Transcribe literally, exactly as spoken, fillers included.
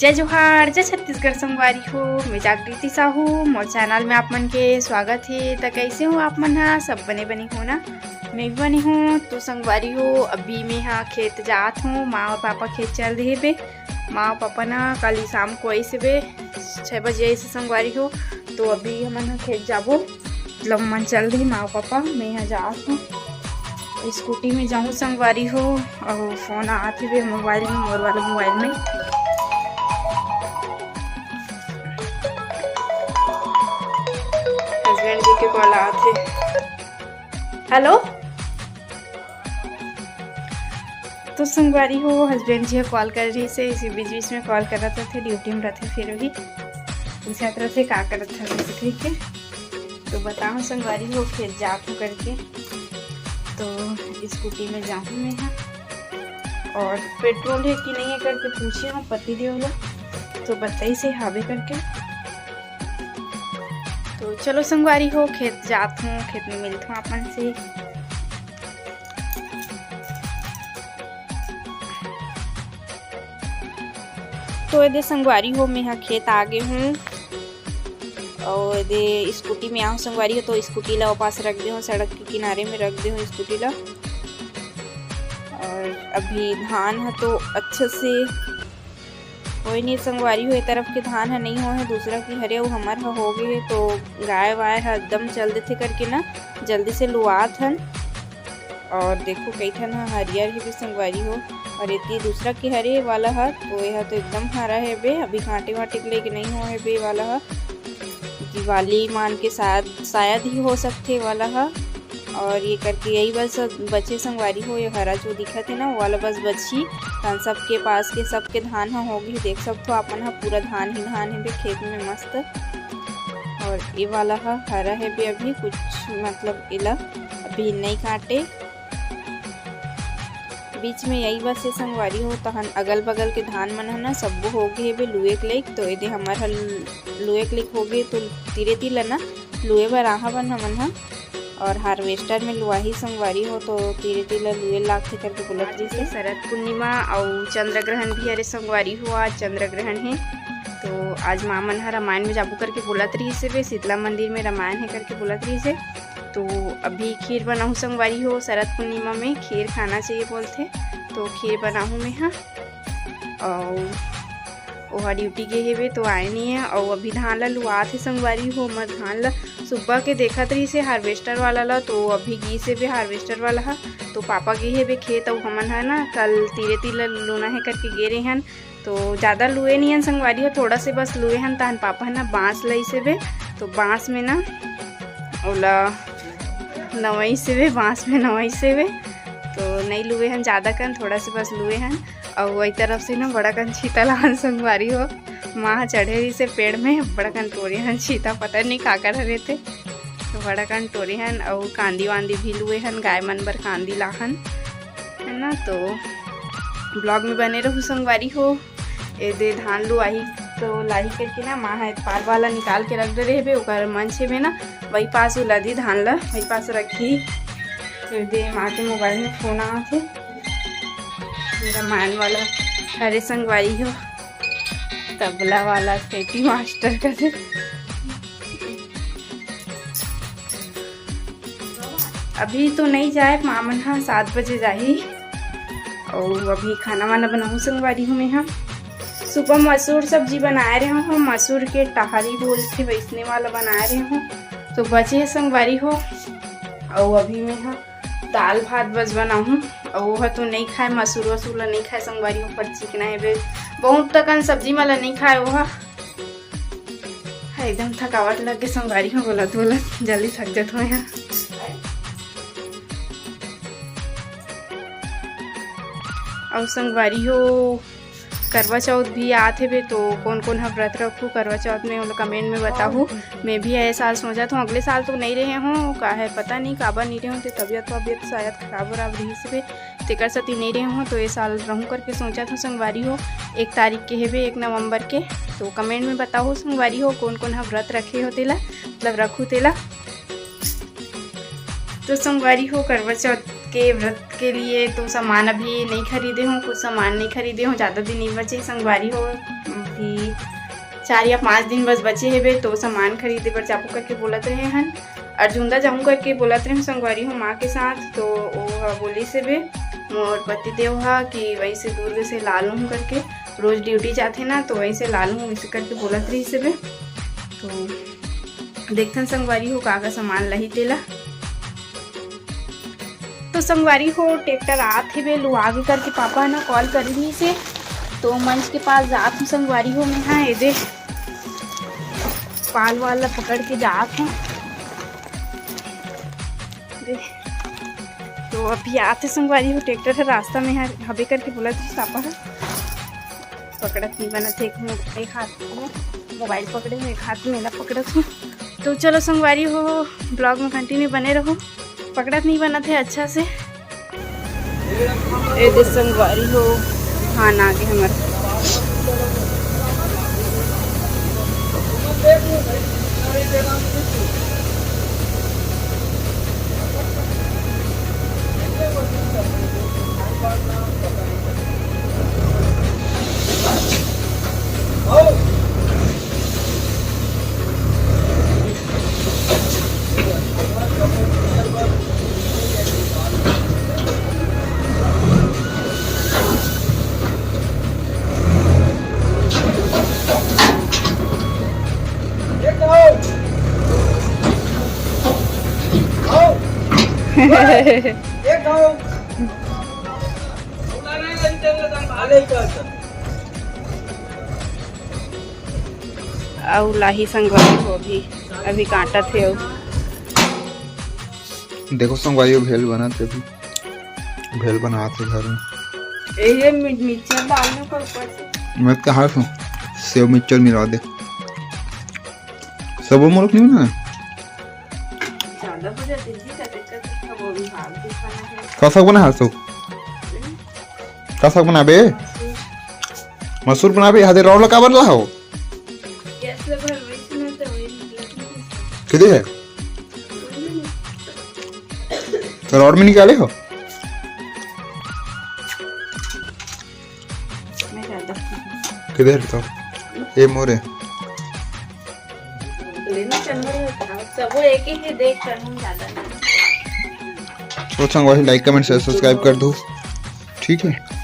जय जोहार, जय छत्तीसगढ़ संगवारी हो। मैं जागृति साहू, मोर चैनल में आप मन के स्वागत हे। त कैसे हो आप मन ह? सब बने बने हो ना? मैं भी बने हूँ। तो संगवारी हो, अभी मैं हा खेत जात हूँ। माँ और पापा खेत चल दे बे। माँ और पापा ना कल शाम को ऐसे बे छः बजे ऐसे संगवारी हो, तो अभी हमन ह खेत जाबो। मतलब मन चल रही माँ पापा, मैं यहाँ जात हूँ। स्कूटी में जाऊँ संगवारी हो, और फोन आत हे मोबाइल में, मोर वाला मोबाइल में। हस्बैंड जी के कॉल आत हे। हेलो, तो संगवारी हो, हस्बैंड जी कॉल कर रही से, इसी बीच बीच में कॉल करत रथे, ड्यूटी में रथे, फिर भी पूछत रथे का करत हवे, ठीक है। तो बताओ संगवारी हो, खेत जात हूँ करके, तो स्कूटी में जाऊँ मैं हा। और पेट्रोल है कि नहीं है करके पूछे हूँ पति देव ला, तो बताई से हावे करके। तो चलो संगवारी हो, खेत जात हूँ, खेत में मिलत हूँ आप मन से। तो एदे संगवारी हो, मैं हा खेत आ गे हूँ। और एदे स्कूटी में आहूँ संगवारी हो, तो स्कूटी ला वापस रख दे हूँ, सड़क के किनारे में रख दे हूँ स्कूटी ला। और अभी धान ह तो अच्छा से होए नहीं संगवारी हो, ए तरफ के धान ह नहीं होए हे, दूसरा के हरे अउ हमर ह हो गे हे, तो गाय वाय ह एकदम चल देथे करके ना जल्दी से लुआत हन। और देखो कई ठन ह हरियर हे भी संगवारी हो, और एती दूसरा के हरे वाला ह तो एहा तो एकदम हरा हे बे, अभी कांटे वाटे के लेके नहीं होए हे बे वाला ह। दिवाली मान के शायद, शायद ही हो सकथे वाला ह। और ये करके यही बस बचे संगवारी हो, ये हरा जो दिखत हे ना, वो वाला बस बची। तन सबके पास के सबके धान ह होगी, देख सकथो आप मन ह, पूरा धान ही धान हे बे खेत में मस्त। और ये वाला ह हरा हे बे, अभी कुछ मतलब एला अभी नहीं काटे। बीच में यही बस हे संगवारी हो, तहन अगल बगल के धान मन ह ना सब्बो हो गे हे बे लुए के लइक। तो एदे हमर ह लुए के लइक हो गे, तो तीरे तीर ल ना लुए बर आहा बन हमन ह। और हार्वेस्टर में लुआही संगवारी हो, तो तीरे तीर ल लुए लागथे करके बोलत आज रहिस हे। शरद पूर्णिमा अउ चंद्र ग्रहण भी हरे संगवारी हो, आज चंद्र ग्रहण हे। तो आज माँ मन ह रामायण में जाबो करके बोलत रहिस हे बे, शीतला मंदिर में रामायण हे करके बोलत रहिस हे। तो अभी खीर बनाहूँ संगवारी हो, शरद पूर्णिमा में खीर खाना चाहिए बोलथे, तो खीर बनाहूँ मैं हा। अउ ओहा ड्यूटी गे हेबे तो आए नहीं है। अउ अभी धान ला लुआत हे संगवारी हो, हमर धान ला सुबह के देखत रहिस हे हार्वेस्टर वाला ला, तो अभी गीस हेबे हार्वेस्टर वाला हा। तो पापा गे हेबे खेत, अउ हमन ह ना कल तीरे तीर ला लुना हे करके गे रेहन, तो ज़्यादा लुए नहीं हन संगवारी हो, थोड़ा से बस लुए हन। तहन पापा ह ना बांस लइस हेबे, तो बांस में ना ओला नवइस हेबे, बांस में नवइस हेबे, तो नहीं लुए हन ज़्यादा कन, थोड़ा से बस लुए हन। अउ वही तरफ से ना बड़ा कन छीता लाहन संगवारी हो, माँ ह चढ़े रहिस हे पेड़ में, बड़ा कन टोरे हन छीता, पता नहीं काकर हरे थे, तो बड़ा कन टोरे हन। अउ कांदी वांदी भी लुए हन, गाय मन बर कांदी लाहन, है ना। तो ब्लॉग में बने रहू संगवारी हो। एदे धान लुआही तो लाही करके ना माँ ह पार वाला निकाल के रख दे रहे बे, ओकर मंच में ना वही पास उलदी धान ला वही पास रखी। तो एदे माँ के मोबाइल में फोन आत हे, मेरा मान वाला हरे संगवारी हो, तबला वाला पेटी मास्टर कर दे। अभी तो नहीं जाए, माँ मन ह सात बजे जाही। अउ अभी खाना वाना बनाहूँ संगवारी हो मैं ह। सुबह मसूर सब्जी बनाए रहे हूँ, मसूर के टहरी बोलथे वैसने वाला बनाए रहे हूँ, तो बचे हे संगवारी हो। अउ अभी मैं ह दाल भात बस बनाहूँ। अउ ओह तो नहीं खाए, मसूर वसूर ला नहीं खाए संगवारी हो, पर चिकना हेबे, बहुत तकन सब्जी मन ला नहीं खाए ओह। हाँ, एकदम थकावट लग गे संगवारी हो, बोलत बोलत जल्दी थक जात हों यहाँ। अउ संगवारी हो, करवा चौथ भी आत हेबे, तो कोन कोन ह व्रत रखू करवा चौथ में, ओला कमेंट में बताहू। मैं भी ए साल सोचत हूँ, अगले साल तो नहीं रहे हूँ, का है पता नहीं काबर नहीं रहे हूँ, ते तबीयत वबीयत शायद खराब वराब रहिस हेबे, तेकर सेती नहीं रहे हूँ। तो ए साल रहूँ करके सोचत हूँ संगवारी हो, एक तारीख के हेबे, एक नवंबर के। तो कमेंट में बताहू संगवारी हो, कोन कोन ह व्रत रखे हो तेला, मतलब रखू तेला। तो संगवारी हो, करवा चौथ के व्रत के लिए तो सामान अभी नहीं खरीदे हूँ, कुछ सामान नहीं खरीदे हूँ, ज़्यादा दिन नहीं बचे संगवारी हो, अभी चार या पाँच दिन बस बचे हेबे, तो सामान खरीदे बर जाबो करके बोलत रहे हन। अर्जुंदा जाऊँ करके बोलत रहे संगवारी हो माँ के साथ, तो वो ह बोलिस हेबे मोर पति देव ह कि वैसे दुर्ग से ला लूँ करके, रोज ड्यूटी जाथे ना, तो वैसे ला लूँ वैसे करके बोलत रहिस हेबे। तो देखथन संगवारी हो का का सामान लही तेला। तो संगवारी हो ट्रैक्टर आत हेबे लुआ के करके पापा ह ना कॉल कर रहिस हे, तो मंच के पास जात हूँ संगवारी हो मैं हा एदे पाल वाल ला पकड़ के जात हूँ। दे। तो अभी आते संगवारी हो ट्रैक्टर ह रास्ता में ह हबे करके बोलत रहिस पापा ह। पकड़त नहीं बनत हे, एक मो-, एक हाथ में मोबाइल पकड़े हूँ, एक हाथ में ला पकड़त हूँ। तो चलो संगवारी हो, ब्लॉग में कंटिन्यू बने रहो। पकड़त नहीं बनत हे अच्छा से। एदे संगवारी हो, धान आगे हमर। अउ लाही संगवारी हो अभी, अभी काटत हे अउ। देखो संगवारी हो, भेल बनत हे अभी, भेल बनात हे घर में। ए, ये मि-, मिक्सचर डालने को ऊपर से। मैं कहा था सेव मिक्सचर मिला दे, सब मुल्क नहीं बना। ज्यादा हो जाती जी, कते कते वो भी हाल दिखाना है। का साग बना है सो? का साग बनाबे? मसूर बनाबे? हादे रौला काबर ला हो? गैस ला भरवाइस ना, तो वही निकलत नहीं। किदे हे? तो रॉड में निकाले हो? मैं ज्यादा। किदे हे तो? ये मोरे। लेना चंदन में था, सब वो एक ही चीज देख कर हम ज्यादा नहीं। तो संगवारी, like, comment, share, subscribe कर दो, ठीक है?